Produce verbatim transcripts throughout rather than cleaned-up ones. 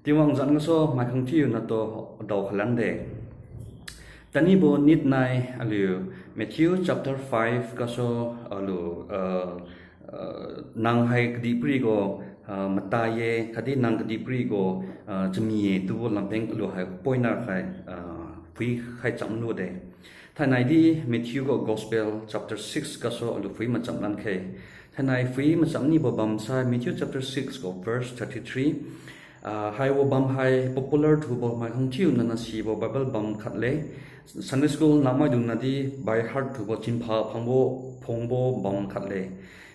Tingwang zan gasu maikhang thiu natu dao khalan de. Tanibo nit nai aliu Matthew chapter five gasu aliu, uh, uh, nang hai kadihpiri gu, uh, matai ye, khatdi nang kadihpiri gu, uh, chami ye, tubo lampeng aliu hai poina khai, uh, phui khai cham lu de. Thainai di Matthew gu Gospel chapter six gasu aliu phui macham lan khe. Thainai phui macham nibo bam sai Matthew chapter six gu verse thirty-three. Ah, haibo bam hai popular thubo maikhang thiu nana sibo Bible bam khat le. Sunday school namaidung nadi by heart thubo chinpha phangbo, phungbo bam khat le.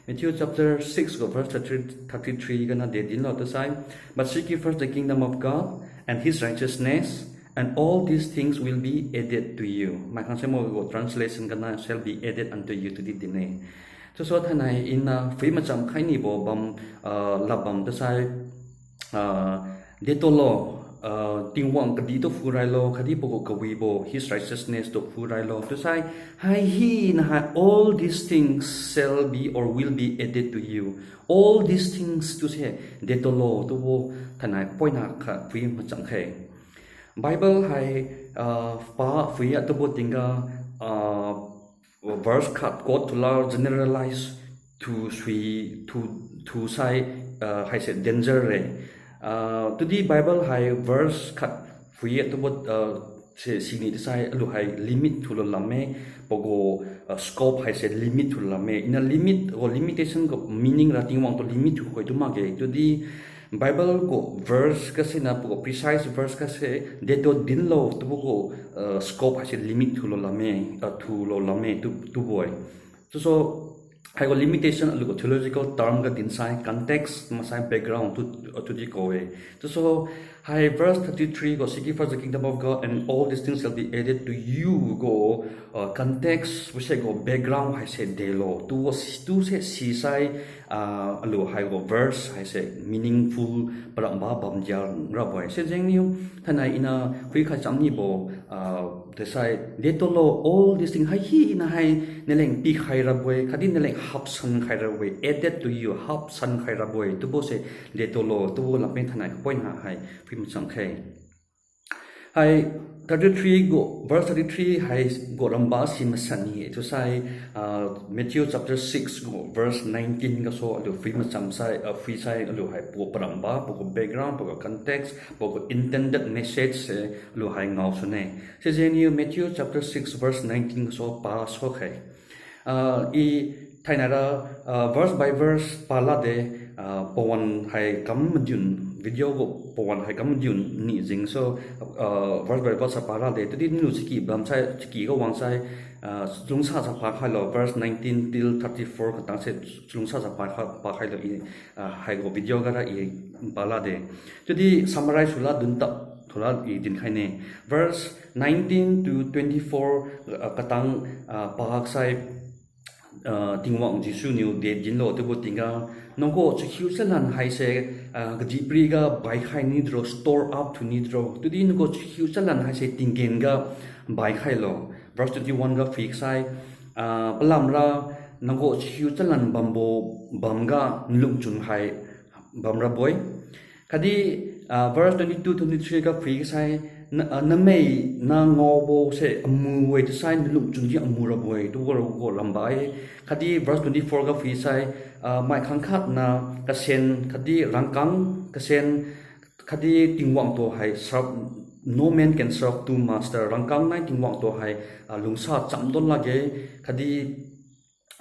Matthew chapter six gu verse thirty, thirty-three gana de dinlo tusai, "But seek ye first the kingdom of God and his righteousness, and all these things will be added to you." Maikhang se mo gu translation gana, "shall be added unto you" tudi din-e. Tusu thainai ina phui macham khai nibo bam, ah, lap bam tusai, ah, detolo, ah, Tingwang kadih tu phurai lo, khatdi pagu kawibo, his righteousness tu phurai lo. Tusai, hai hina hai, all these things shall be or will be added to you. All these things tuse, detolo, tubo, thainai poina kha phui macham khe. Bible hai, ah, pa phui atubo tingga, ah, verse khat quote thulo generalize thu sui, thu, thu sai, ah, haise danger re. Ah, tudi Bible hai verse khat phui atubo, ah, se sini tisai aliu hai limit thulo lamme, pagu, ah, scope haise limit thulo lamme. Ina limit, gu limitation gu meaning ra Tingwang tu limit thu khoi tu makge. Tudi Bible gu verse kasena pagu precise verse kase deto dinlo tubo gu, ah, scope haise limit thulo lamme, ah, thulo lamme tu, tubo-e. Tusu, haigu limitation aliu gu theological term ga din sai context maksai background tu, tudi ko-e. Tusu, hai verse thirty-three gu, "Seek ye first the kingdom of God and all these things shall be added to you" gu, uh, context, wase gu background haise delo. Tu, tuse sisai, ah, aliu haigu verse haise meaningful paramba bamdia rabo-e. Sijengniu, thainai ina phuikhai cham nibo, ah, tisai, detolo, all these things, hai hina hai naleng pikhai rabo-e, khatdi naleng hapsan khai rabo-e, added to you, hapsan khai rabo-e, tubose detolo, tubo lampeng thainai poina hai phui macham khe. Hai thirty-three gu, verse thirty-three haigu ramba si masan ni-e tusai, ah, Matthew chapter six gu verse nineteen gasu aliu phui macham sai, ah, phui sai aliu hai pagu paramba, pagu background, pagu context, pagu intended message se aliu hai ngao sune. Sijengniu Matthew chapter six verse nineteen gasu pa so khai. Ah, i thainai ra, ah, verse by verse pa lade, ah, pawan hai kam madun, video gu pawan hai kam madun ni jengsu, ah, verse by verse pa lade. Tudi nlu chaki bam sai, chaki ga wang sai, ah, chalungsa sa pa khailo, verse nineteen till thirty-four katang se chalungsa sa pa kha, pa khailo i, ah, haigu video ga ra i pa lade. Tudi summarize sula dun tap thula i dinkhaine. Verse nineteen to twenty-four, ah, katang, ah, pa sai, ah, Tingwang Jesu niu de dinlo tubo tingga, nagu chakhiu chalan haise, ah, kadihpiri ga baikhai nidro, store up thu nidro. Tudi nagu chakhiu chalan haise tinggen ga baikhailo. Verse twenty-one ga phui sai, ah, palamra nagu chakhiu chalan bambo bamga nlungchun hai bamrabo-e. Khatdi, ah, verse twenty-two, twenty-three ga phui sai, na, ah, namai na ngaobo se amu-e tusai nalungchun di amu rabo-e, tubo gu ramba-e. Khatdi verse twenty-four ga phui sai, ah, mai khangkhat na kasen, khatdi rangkang kasen, khatdi Tingwang tu hai serve, no man can serve two master. Rangkang nai Tingwang tu hai, ah, lungsa chamdon lakge, khatdi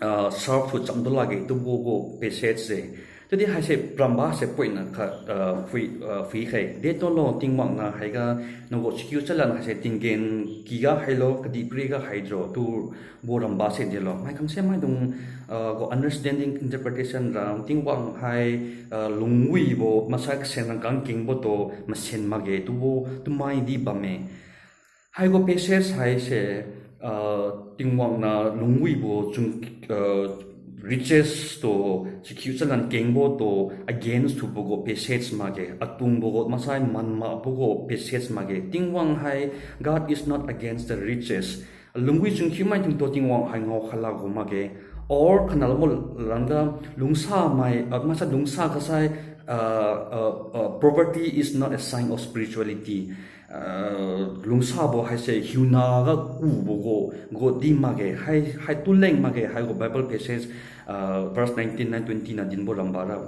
ah, serve chamdon lakge tubo gu passage se. Tudi haise paramba se point na kha, ah, phui, ah, phui khai. Detolo Tingwang na haiga nagu chakhiu chalan haise tinggen kyga hailo, kadihpiri ga haidro tubo ramba se delo. Mai khangse maidung, ah, gu understanding interpretation ra Tingwang hai, ah, lungwibo maksai kasen rangkang kengbo tu masen makge tubo, tumai di bamme. Haigu passage haise, ah, Tingwang na lungwibo chung, ah, riches tu, chakhiu chalan kengbo tu against thubo gu passage makge, atungbo gu maksai manmakbo gu passage makge. Tingwang hai, God is not against the riches. Lungwi chungkhiu maidung tu Tingwang hai ngao khala gu makge. Or khanalbo rangga lungsa mai, ah, maksai lungsa kasai, uh, uh, uh, poverty is not a sign of spirituality. Uh, lungsabo haise hiuna ga kubo gu, gu di makge, hai, hai tuleng makge, haigu Bible passage, uh, verse nineteen, nine, twenty na dinbo rambara.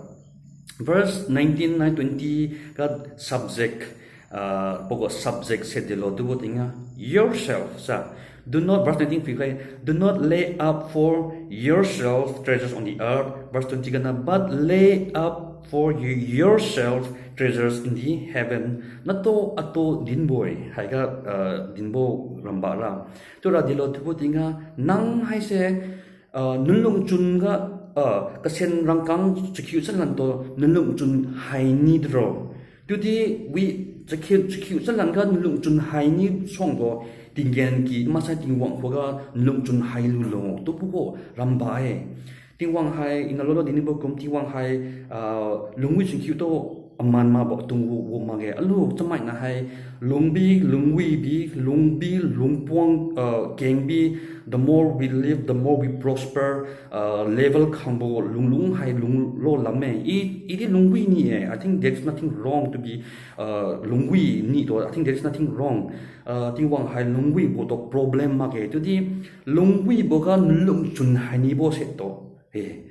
Verse nineteen, nine, twenty ga subject, uh, pagu subject se delo chiubo tingga, yourself sa. Do not, verse nineteen phui khai, do not lay up for yourself treasures on the earth. Verse twenty gana, but lay up for you yourself treasures in the heaven. Nato ato dinbo-e, haiga, uh, dinbo rambara. Chiura delo chiubo tingga, nang haise, uh, nalungchun ga, uh, kasen rangkang chakhiu chalan tu nalungchun haini dro. Chiudi wi chakhiu, chakhiu chalan ga nalungchun haini suangbo tinggen ki maksai Tingwang khuga nalungchun hailu lo chiubo gu ramba-e. Tingwang hai, ina lolo dinbo kum Tingwang hai, ah, lungwi chingkhiu tu aman mabo tung wu, wu makge. Alu chamaina hai, lungbi, lungwibi, lungbi, lungpuang, ah, kengbi, the more we live, the more we prosper, ah, level khangbo lunglung hai lunglo lamme. I, i di lungwi ni-e. I think there is nothing wrong to be, ah, lungwi ni tu. I think there is nothing wrong. Ah, Tingwang hai lungwibo tu problem makge. Chiudi lungwibo ga nalungchun hainibo se tu. Eh.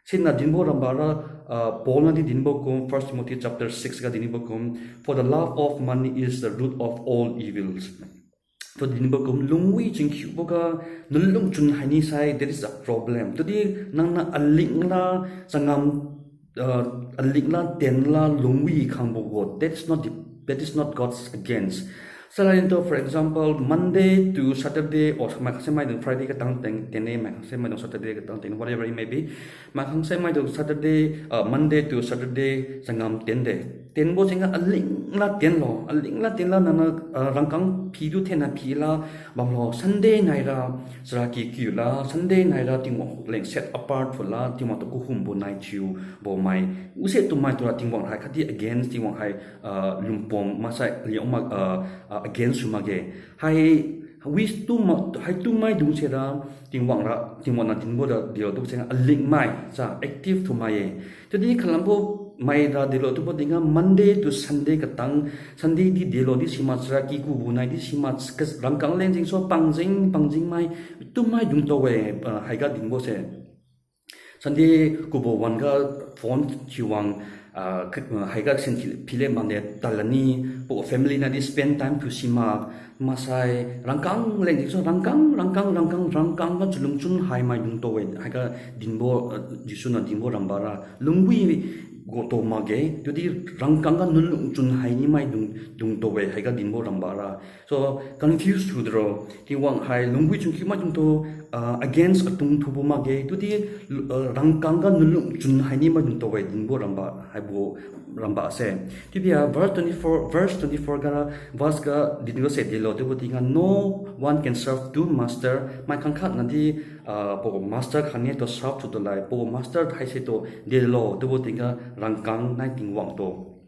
Sina dinbo rambara, ah, Paul nadi dinbo kum, First Timothy chapter six ga dinbo kum, for the love of money is the root of all evils. Tu dinbo kum, lungwi chingkhiubo ga nalungchun haini sai, there is a problem. Chiudi nangniu alingla changam, ah, alingla tenla lungwi khangbo gu, that is not the, that is not God's against. Salai tu, for example, Monday to Saturday, or mai khangse maidung Friday katang teng, tenne, mai khangse maidung Saturday katang teng, whatever it may be. Mai khangse maidung Saturday, uh, Monday to Saturday, changam tende. Tenbo jengga alingla tenlo, alingla tenla nangniu, uh, rangkang phidu thenna phila, bamlo Sunday naira, charaky kiula, Sunday naira Tingwang leng set apart phula, Tingwang tu kahumbo nai thiubo mai. Use tumai tura Tingwang hai khatdi against, Tingwang hai, uh, lumpom maksai liang mak, uh, uh, against thiu makge. Hai, wish tu ma, hai tu maidung sira, Tingwang ra, Tingwang niu dinbo ra, dilo tu seng alingmai, sa active thiumai-e. Chiudi khalambo maira delo chiubo tingga Monday to Sunday katang, Sunday di delo di sima charaky kubo nai di sima kas-, rangkang leng jengsu pangjeng, pangjeng mai, tu maidung tu-e, ah, haiga dinbo se. Sunday kubo wan-ga phone thiuwang, ah, k-, ah, haiga sin phi-, phile mane talani, pagu family nadi spend time thiu sima, maksai, rangkang leng jengsu, rangkang, rangkang, rangkang, rangkang ga chalungchun hai maidung tu-e, haiga dinbo, ah, Jesu niu dinbo rambara, lungwi gu tu makge, chiudi rangkang ga nalungchun haini maidung, dung tu-e, haiga dinbo rambara. So, confuse thiu diro, Tingwang hai lungwi chunky maidung tu, ah, against atung thubo makge, chiudi, ah, rangkang ga nalungchun haini maidung tu-e dinbo ramba, haibo ramba se. Chiubia verse twenty-four, verse twenty-four ga, verse ga dinbo se delo chiubo tingga, no one can serve two master, mai khangkhat nadi, ah, pagu master khatniu tu serve thiu tulai, pagu master haise tu delo chiubo tingga rangkang nai Tingwang tu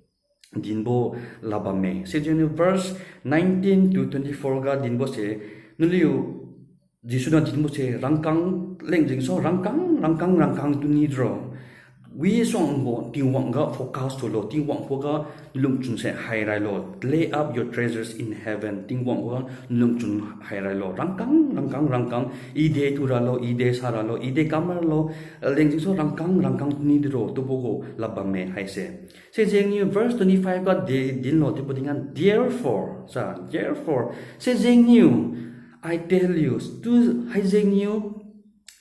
dinbo labamme. Sijengniu verse nineteen to twenty-four ga dinbo se, naliu Jesu niu dinbo se, rangkang leng jengsu, rangkang, rangkang, rangkang tu nidro. Wisuangbo Tingwang ga focus thiulo, Tingwang khuga lungchun se hairailo. Lay up your treasures in heaven. Tingwang khuga lungchun hairailo. Rangkang, rangkang, rangkang. I de tu ralo, i de sa ralo, i de kam ralo. Leng jengsu rangkang, rangkang tu nidro, chiubo gu labamme haise. Sijengniu verse twenty-five ga de dinlo chiubo tingga therefore, sa, therefore, sijengniu, I tell you, tu haijengniu,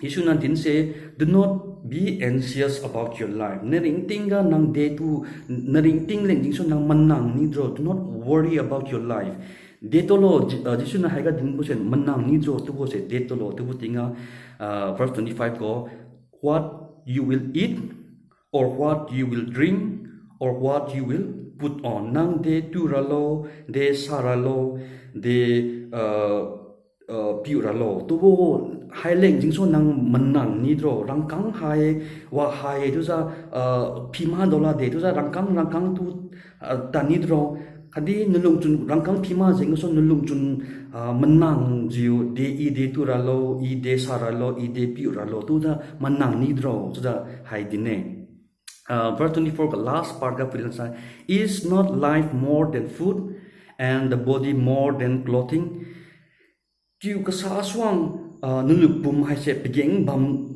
Jesu niu dinse, do not be anxious about your life. Naringting ga nang detu, naringting leng jengsu nang manang nidro, do not worry about your life. Detolo, Je-, ah, Jesu niu haiga dinbo se manang nidro chiubo se detolo chiubo tingga, ah, verse twenty-five gu, what you will eat, or what you will drink, or what you will put on. Nang detu ralo, de sa ralo, de, ah, ah, piu ralo. Chiubo hai leng jengsu nang manang nidro, rangkang hai, wa hai, chiujiu, ah, phima dola de, chiujiu rangkang, rangkang tu, ah, ta nidro. Khatdi nalungchun rangkang phima jengsu nalungchun, ah, manang jiu, de i detu ralo, i de sa ralo, i de piu ralo, chiujiu manang nidro, chiujiu hai dinne. uh, verse twenty-four ga last part ga phuilan sai, is not life more than food, and the body more than clothing? Tiu kasa suang, uh, nulu pum haise pageng bam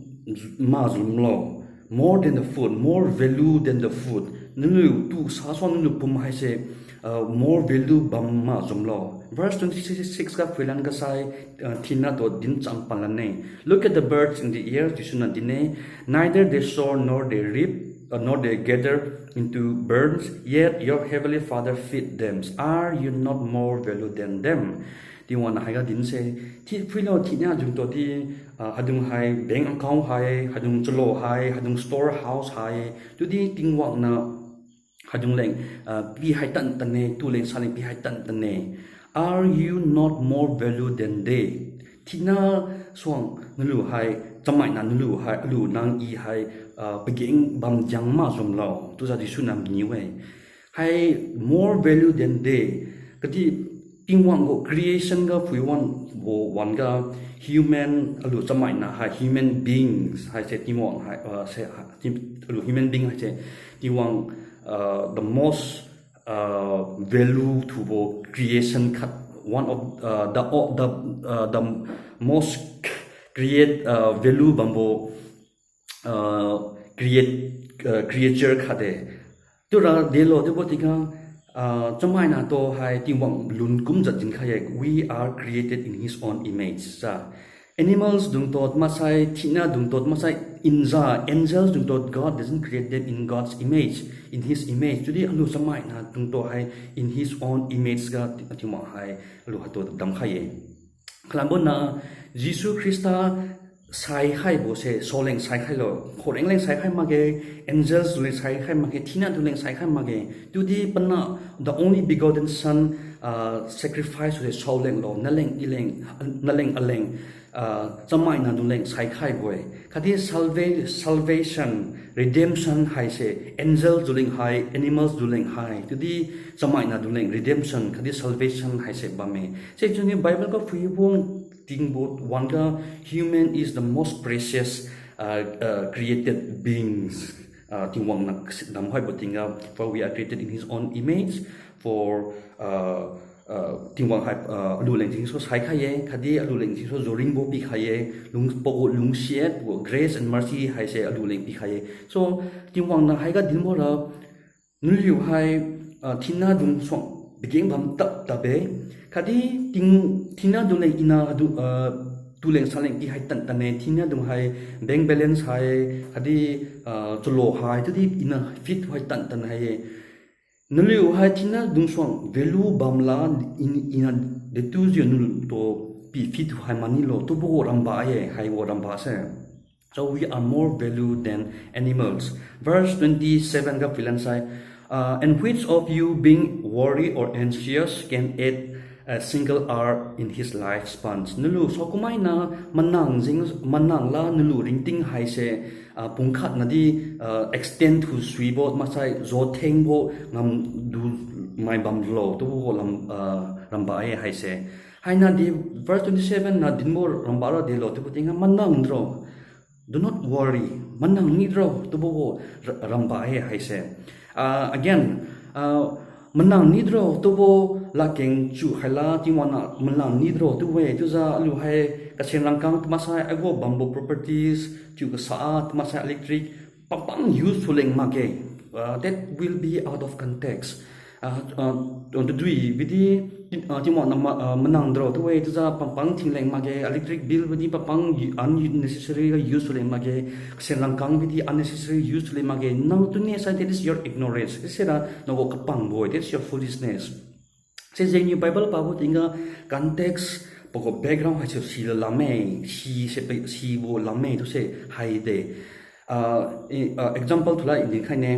ma jumlo. More than the food, more value than the food. Nulu tu sa suang nulu pum haise, uh, more value bam ma jumlo. Verse twenty-six ga phuilan ga sai, uh, thinna tu din cham panlan ne. Look at the birds in the air, Jesu niu din ne. Neither they sow nor they reap, uh, nor they gather into barns, yet your heavenly Father feed them. Are you not more value than them? Tingwang niu haiga din se, thi phuilo thinna dung tu di, ah, hadung hai bank account hai, hadung chalo hai, hadung storehouse hai, tudi Tingwang niu hadung leng, ah, pi hai tan tan ne, tu leng sa leng pi hai tan tan ne. Are you not more value than they? Thinna suang nulu hai, chamai niu nulu hai, alu nang i hai, ah, pageng bam jang ma jumlo. Tujiu Jesu niu maniu e. Hai more value than they. Kadi Tingwang gu creation ga phui wan bo wan ga human alu chamai niu hai human beings haise Tingwang hai, uh, se, ha, Ting-, alu human being haise Tingwang, uh, the most, uh, value thubo creation khat, one of, uh, the, of the, uh, the most create, uh, value bambo, uh, create, uh, creature khat de. Tura delo debo tingga, uh, chamai niu tu hai Tingwang lun kumjiu dinkhai ye, we are created in his own image sa. Animals dungtu maksai, thinna dungtu maksai, inja, angels dungtu, God doesn't create them in God's image, in his image. Tudi alu chamai niu dungtu hai in his own image ga Tingwang hai alu haitu damkhai ye. Khalambo niu Jesu Khrista saikhaibo se, saoleng saikhailo, khoreng leng saikhai makge, angels leng saikhai makge, thinna tu leng saikhai makge. Tudi pana the only begotten Son, uh, sacrifice se saoleng lo, naleng ileng, naleng aleng, uh, chamai niu dungtu leng saikhaibo-e. Khatdi salva-, salvation, redemption haise, angels tu leng hai, animals tu leng hai. Tudi chamai niu dungtu leng redemption, khatdi salvation haise bamme. Sijengniu Bible ga phuibo tingbo wan ga human is the most precious, uh, uh, created beings. Uh, Tingwang niu damkhaibo tingga, for we are created in his own image, for, uh, uh, Tingwang hai, uh, alu leng jengsu saikhai ye, khatdi alu leng jengsu joringbo pikhai ye, lung, pagu lungsiat, pagu grace and mercy haise alu leng pikhai ye. So, Tingwang niu haiga dinbo ra, naliu hai, ah, thinna dung suang pageng bam tap tap-e. Khatdi ting, thinna dung leng iniu adu, ah, tu leng sa leng pi hai tan tan-e, thinna dung hai bank balance hai, khatdi, ah, chalo hai, tudi iniu fit hai tan tan hai-e. Naliu hai thinna dung suang value bamla in, iniu detujiu naliutu pi fit hai manilo, tubo ramba ye, haibo ramba se. So we are more value than animals. Verse twenty-seven ga phuilan sai, uh, and which of you being worry or anxious can add a single hour in his lifespan? Naliu saokumai niu manang jeng, manang la naliu ringting haise, uh, pungkhat niu di, uh, extend thusuibo maksai jothengbo ngamdu mai bamlo, tubo lam, uh, ramba ye haise. Hainiu di verse twenty-seven niu dinbo ramba ra delo, tubo tingga manang dro. Do not worry. Manang nidro, tubo ra-, ramba ye haise. Ah, again, ah, manang nidro, tubo lakeng chiu khaila, Tingwang niu manang nidro, tubo-e, chiujiu aliu hai kaseng rangkang tu maksai, agu bambo properties, chiu kasa-a tu maksai electric, pampang use thuleng makge. Ah, that will be out of context. Ah, ah, tadui bidi, ah, Tingwang niu ma-, ah, manang dro tubo-e, chiujiu pampang thingleng makge, electric bill bidi pampang u-, unnecessary ga use thuleng makge, kaseng rangkang bidi unnecessary use thuleng makge. Nang tune sai, that is your ignorance. Sisira nagu kapangbo-e, that is your foolishness. Sijengniu Bible pabo tingga context, pagu background haise sila lamme, si se pe, sibo lamme tu se haide. Ah, i, ah, example thulai i dinkhai ne.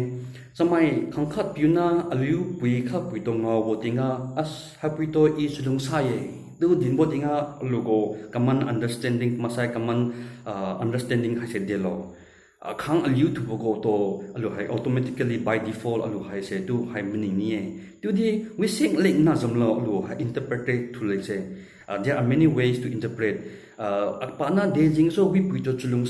Chamai khangkhat piuniu aliu pui khat puitu ngaobo tingga, as, haipuitu i chalungsa ye, tu dinbo tingga aliu gu common understanding maksai common, ah, understanding haise delo. Akhang aliu thubo gutu aliu hai automatically by default aliu haise tu hai maning ni-e. Chiudi wisik leng najamlo aliu hai interpret thuleng se. Ah, there are many ways to interpret. Ah, apana dejengsu wipuitu chalung,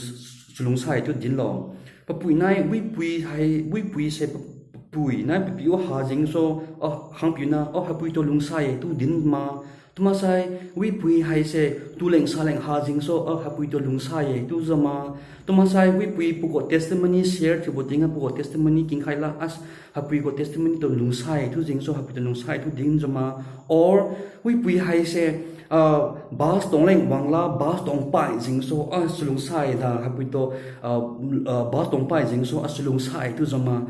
chalungsa ye tu dinlo. Papui nai wipui hai, wipui se pa-, papui nai papiu ha jengsu, ah, khangpiu na, ah, haipui tu lungsa ye tu din ma. Tumasai, wipui haise, tuleng saleng ha jengsu, ah, haipui tu lungsa ye tu jama. Tumasai, wipui pagu testimony share thiubo tingga pagu testimony kingkhai la, as, haipui gu testimony tu lungsa ye tu jengsu, haipui tu lungsa ye tu din jama. Or, wipui haise, ah, bus tong leng wangla, bus tong pai jengsu, ah, chalungsa ye da, haipui tu, ah, ah, bus tong pai jengsu, ah, chalungsa ye tu jama.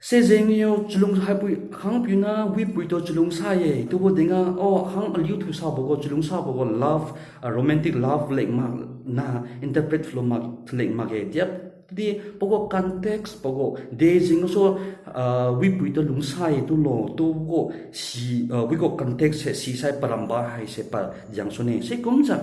Sijengniu chalung haipui khangpiu na wipui tu chalungsa ye, tubo tingga, oh, khang aliu thusabo gu, chalungsabo gu love, ah, romantic love leng mak na interpret phulo mak, leng makge. Diak di pagu context, pagu de jengsu, ah, wipui tu lungsa ye tulo, tubo gu si, ah, wi gu context se sisai paramba haise padiang sune. Sikumjiu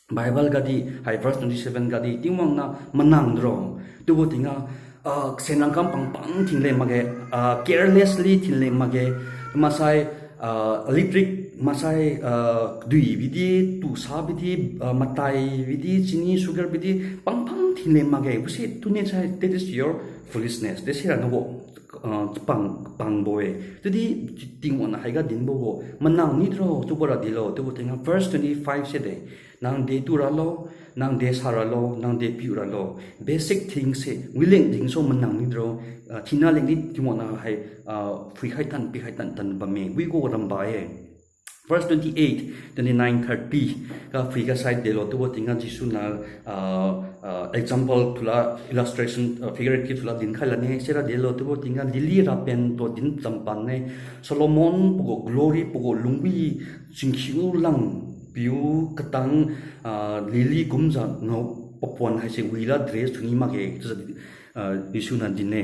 Bible gadi, hai verse twenty seven gadi, Tingwang niu manang dro. Tubo tingga, ah, senrangkam pangpang thinle makge, ah, carelessly thinle makge, maksai, ah, electric, maksai, ah, dui bidi, tusa bidi, ah, matai bidi, chini, sugar bidi, pangpang thinle makge. Wuse tune sai, that is your foolishness. Desi ra nagu, ah, pang, pangbo-e. Tudi Tingwang niu haiga dinbo gu, manang ni dro, tubo ra dilo, tubo tingga verse twenty five se de. Nang detu ralo, nang desa ralo, nang depiu ralo. Basic things se, wi leng jengsu manang ni dro, ah, thina leng di Tingwang niu hai, ah, phuikhai tan, pikhai tan tan bamme, wi gu ramba ye. Verse twenty eight, twenty nine, thirty ga phuiga sai delo, tubo tingga Jesu niu, ah, ah, example thula, illustration, ah, figurative thula dinkhai lane, sira delo, tubo tingga lily rapen tu din champan ne, Solomon pagu glory, pagu lungwi chingkhiu lang piu katang, ah, lily kumjiu ngao papuan haise wila dress thuni makge, chiujiu, ah, Jesu niu din-e.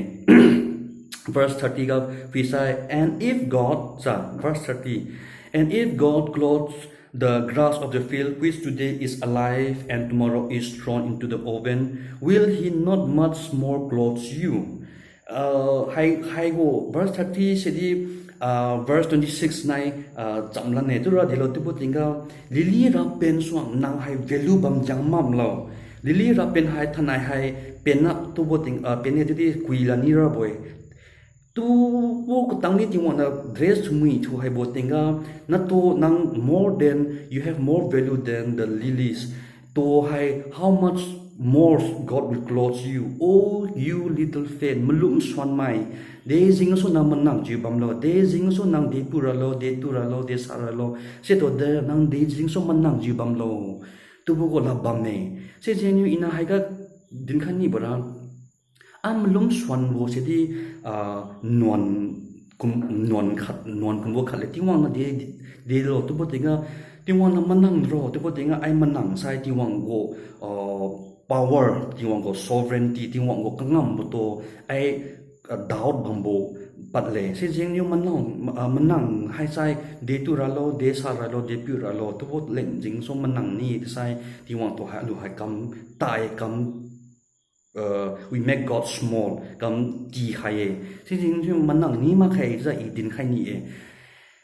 Verse thirty ga phuisai, and if God, sa, verse thirty, and if God clothes the grass of the field, which today is alive and tomorrow is thrown into the oven, will he not much more clothe you? Ah, hai, haigu verse thirty sidi, ah, verse twenty six nai, ah, chamlane, tura dilo, tubo tingga, lily rapen suang nang hai value bam jang mamlo. Lily rapen hai thainai hai penna tubo ting, ah, penne tudi kuila ni rabo-e. Tubo katang di Tingwang niu dress thumui thu haibo tingga, natu nang more than, you have more value than the lilies. Tu hai, how much more God will clothe you, O you little faith, malum suanmai. De jengsu nang manang jiu bamlo, de jengsu nang depiu ralo, detu ralo, desa ralo. Situ de nang de jengsu manang jiu bamlo. Tubo gu la bamme. Sijengniu iniu haiga dinkhai nibo ra, a malum suanbo sidi, ah, nuan kum, nuan khat, nuan kumbo khat le Tingwang niu de, delo, tubo tingga, Tingwang niu manang dro, tubo tingga, ai manang sai Tingwang gu, ah, power, Tingwang gu sovereignty, Tingwang gu kangambo tu, ai, ah, doubt bambo pad le. Sijengniu manang, ah, manang haisai, detu ralo, desa ralo, depiu ralo, tubo leng jengsu manang ni, tisai, Tingwang tu hai, alu hai kam, tai kam, uh, we make God small, kam tikhai-e. Sijengniu manang ni makhaijiu i dinkhai ni-e.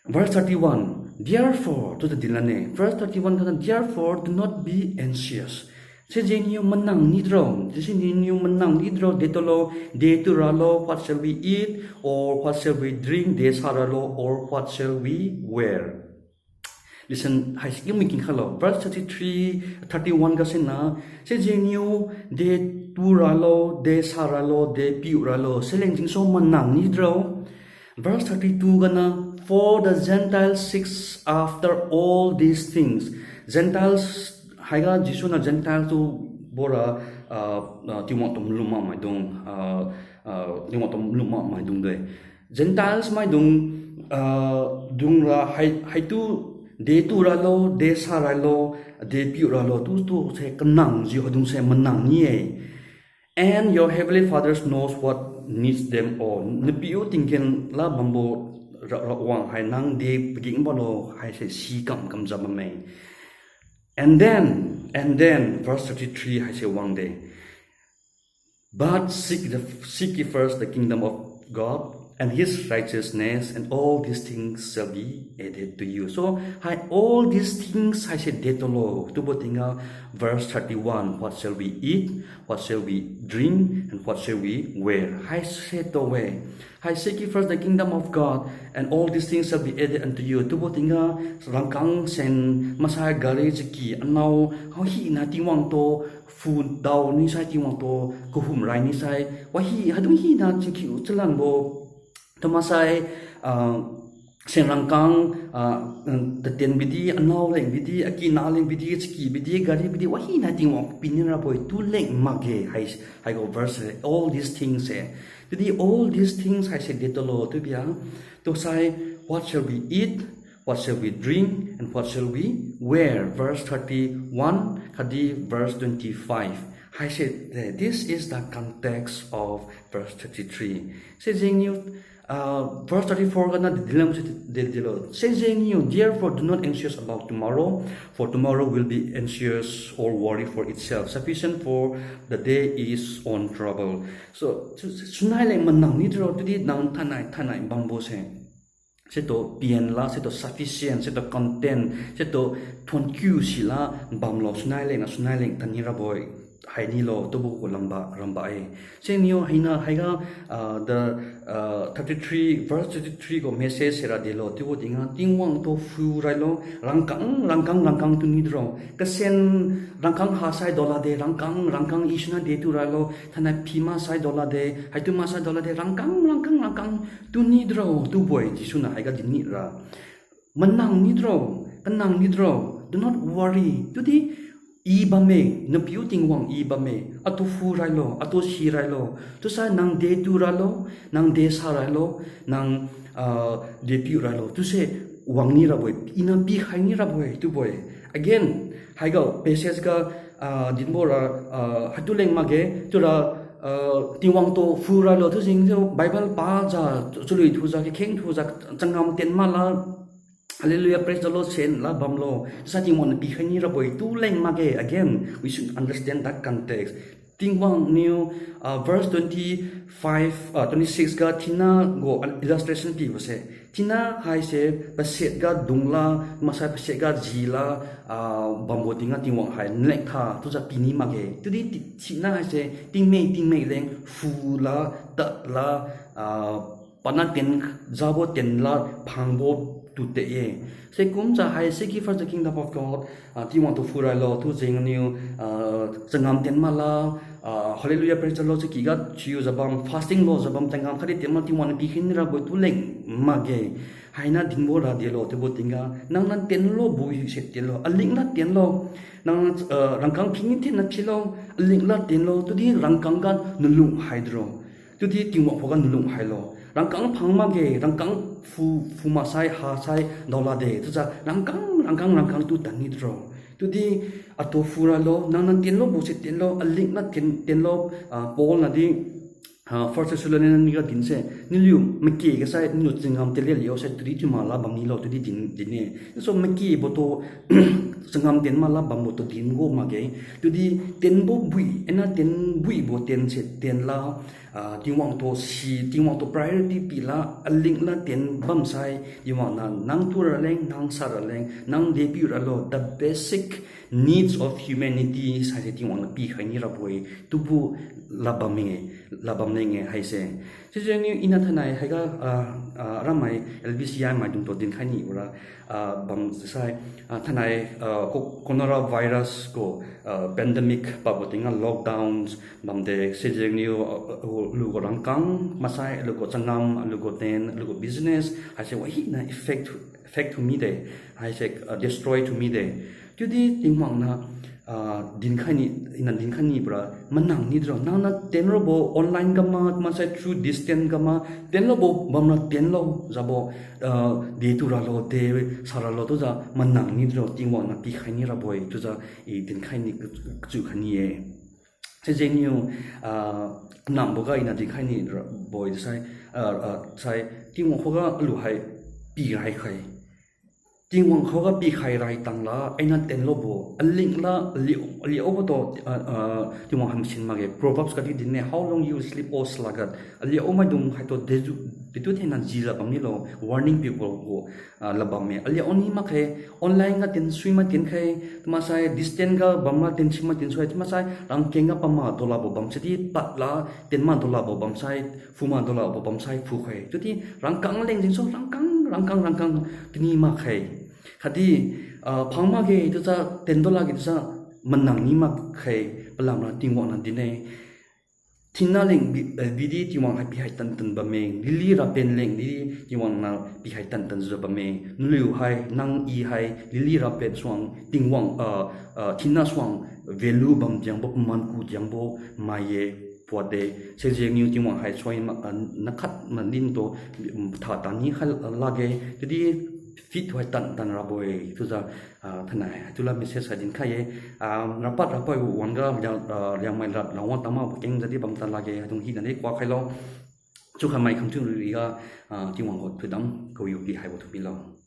Verse thirty one, therefore, tu ta dinlane. Verse thirty one ga, therefore, do not be anxious. Sijengniu manang ni dro, sijengniu manang ni dro, detulo, detu ralo, what shall we eat, or what shall we drink, desa ralo, or what shall we wear? Listen, haisi kiumi kingkhalo. Verse thirty three, thirty one ga sina, sijengniu detu ralo, desa ralo, depiu ralo, sileng jengsu manang ni dro. Verse thirty two gana, for the Gentiles seeks after all these things. Gentiles, haiga Jesu niu Gentiles tu bora, ah, ah, Tingwang tu malum makmaidung, ah, ah, Tingwang tu malum makmaidung de. Gentiles maidung, ah, dungra hai, haitu, detu ralo, desa ralo, depiu ralo, tu, tu se kanang jiu haidung se manang ni-e. And your heavenly Father knows what needs them all. Napiu tinggen la bambo ra, Rawang hai nang de pageng bamlo haise si kam kamjiu bamme. And then, and then, verse thirty three haise wangde. But seek the, seek ye first the kingdom of God and his righteousness, and all these things will be added unto you. and his righteousness, and all these things shall be added to you. So, hai all these things haise detalo. Tubo tingga verse thirty-one, what shall we eat? What shall we drink? And what shall we wear? Haise to we. Haise seek ye first the kingdom of God, and all these things shall be added unto you. Tubo tingga rangkang sen, masai gari chaki, anao, hao hina Tingwang tu, phu dao nisai Tingwang tu, kahum rai nisai, wa hi, hadung hina chingkiu chalanbo. Tumasai, ah, sen rangkang, ah, mm, taten bidi, anao leng bidi, akina leng bidi, chaki bidi, gari bidi, wa hina Tingwang pini rabo-e, tu leng makge, hai, haigo verse, all these things e. Chiudi all these things haise detalo, chiubia, tusai, what shall we eat? What shall we drink and what shall we wear? Verse thirty-one, khatdi verse twenty-five. Haise, eh, this is the context of verse thirty-three. Sijengniu, uh, verse thirty-four gana dilam se de, delo. Sijengniu, therefore do not anxious about tomorrow, for tomorrow will be anxious or worry for itself. Sufficient for the day is own trouble. So, su-, sunai leng manang nidro, chiudi nang thainai, thainai bambo se. Seto pian la, seto sufficient, seto content, seto thuonkiu sila bamlo, sunai leng, na sunai leng, tani rabo-e, hai nilo, tubo gu lamba, ramba-e. Siniu, haina, haiga, ah, the, ah, thirty-three, verse thirty-three gu message sira delo, chiubo tingga, Tingwang tu phu railo, rangkang, rangkang, rangkang tu nidro. Kasen, rangkang hasai dola de, rangkang, rangkang i suna de tu railo, thainai phi masai dola de, haitu masai dola de, rangkang, rangkang, rangkang, tu nidro, tubo-e, Jesu niu haiga din nira. Manang nidro, kanang nidro, do not worry. Chiudi, i bamme, napiu Tingwang i bamme, atu phu railo, atu si railo, tusai nang de tu railo, nang de sa railo, nang, ah, de piu railo, tuse wang ni rabo-e, ina pikhai ni rabo-e, tubo-e. Again, haiga passage ga, ah, dinbo ra, ah, haitu leng makge, tura, ah, Tingwang tu phu railo, tu jengjiu Bible pajiu, chalui thujiu, kakheng thujiu, changam ten mala, Hallelujah, praise the Lord, sen la bamlo. Sa Tingwang niu pikhai ni rabo-e, tu leng makge. Again, we should understand that context. Tingwang niu, ah, verse twenty-five, ah, twenty-six ga thina gu illustration pibo se. Thina haise pasiat ga dungla, masai pasiat ga jila, ah, bambo tingga Tingwang hai nleng tha, tujiu pini makge. Chiudi ti-, thina haise tingmei, tingmei leng, phu la, tad la, ah, pana ten, jabo ten la phangbo tu te ye. Sikumjiu hai seek ye first the kingdom of God, ah, Tingwang tu phu railo, tu jengniu, ah, changam ten mala, ah, Hallelujah, praise the Lord, chaky ga thiujiu bam, fasting lojiu bam, changam khatdi ten ma Tingwang niu pikhai ni rabo-e tu leng makge. Haina dinbo ra delo, tubo tingga, nang niu tenlo, bui se tenlo, aling la tenlo, nang, ah, rangkang phini tenna philo, aling la tenlo, chiudi rangkang ga nalung haidro. Chiudi Tingwang khuga nalung hailo. Rangkang phang makge, rangkang phu, phu masai, hasai, daola de. Chiujiu rangkang, rangkang, rangkang tu tan nidro. Chiudi atu phu railo, nang niu tenlo, bose tenlo, aling la ten, tenlo, ah, Paul niu di, ah, First Thessalonians niu ga din se, naliu make ga sai, naliu changam tenle liu sai, chiudi thiu mala bam nilo, chiudi din, din-e. So make bo tu, changam ten mala bambo tu din gu makge. Chiudi tenbo bui, ena ten bui bo ten se ten la, ah, Tingwang tu si, Tingwang tu priority pi la, aling la ten bam sai, Tingwang niu nang tu raleng, nang sa raleng, nang de piu ralo, the basic needs of humanity, haise Tingwang niu pikhai ni rabo-e, tubo la bam-e, la bam leng-e haise. Sijengniu ina thainai haiga, ah, ah, ramai L B C I maidung tu dinkhai nibo ra, ah, bam sai, ah, thainai, ah, co-, coronavirus gu, ah, pandemic pabo tingga lockdowns bamde, sijengniu, ah, ah, alu gu rangkang masai, alu gu changam, alu gu ten, alu gu business, haise wahina effect, effect thiu mide, haise, ah, destroy thiu mide. Chiudi Tingwang niu, ah, dinkhai ni, ina dinkhai nibo ra, manang nidro, nang niu ten rabo online ga ma, masai through distance ga ma, ten rabo bamra tenlo, jabo, ah, de tu ralo, de sa ralo, chiujiu manang nidro, Tingwang niu pikhai ni rabo-e, chiujiu i dinkhai ni kachu khai ni-e. Sijengniu, ah, namboga ina dinkhai ni rabo-e sai, ah, ah, sai, Tingwang khuga alu hai pi rai khai. Tingwang khuga pikhai rai tangla, aina tenlobo, alingla, ali, aliubo tu, ah, ah, Tingwang hai masen makge, Proverbs ga di dinne, "How long you will sleep, O sluggard?" Aliu maidung haitu dejiu, detu thena jijiu bamni lo, warning people gu, ah, lad bamme. Aliu ni makge, online ga tensui ma tenkhai, chiumaksai distance ga bamma tensui ma tensui, chiumaksai rangkeng ga pama dolabo bamsai di padla, tenma dolabo bamsai, phuma dolabo bamsai phukhai. Chiudi rangkang leng jengsu, rangkang, rangkang, rangkang, tini makge. Khatdi, ah, phang makge chiujiu, ten dolakge chiujiu, manang ni makge, palamra Tingwang niu dinne. Thinna leng bi, eh, bidi Tingwang hai pihai tantan bamme, lily rapen leng di Tingwang niu pihai tantanjiu bamme, naliu hai, nang i hai, lily rapen suang, Tingwang, ah, ah, thinna suang, value bam diangbo, paman ku diangbo, mai-e, puat de, sijengniu Tingwang hai suai ma, ah, nakhat manintu, mm, tha tani khai lakge, chiudi fit hai tantan rabo-e, chiujiu, ah, thainai, chiula message hai dinkhai-e, ah, rapad rapad wan-ga, Liang, ah, Liangmai lad, Rawang tangmakbo kengjiu di bam tan lakge, haidung hina di kuak khailo, chiukhai mai khamthiu riga, ah, Tingwang gu thoidam, kawibo pi haibo thiu milo.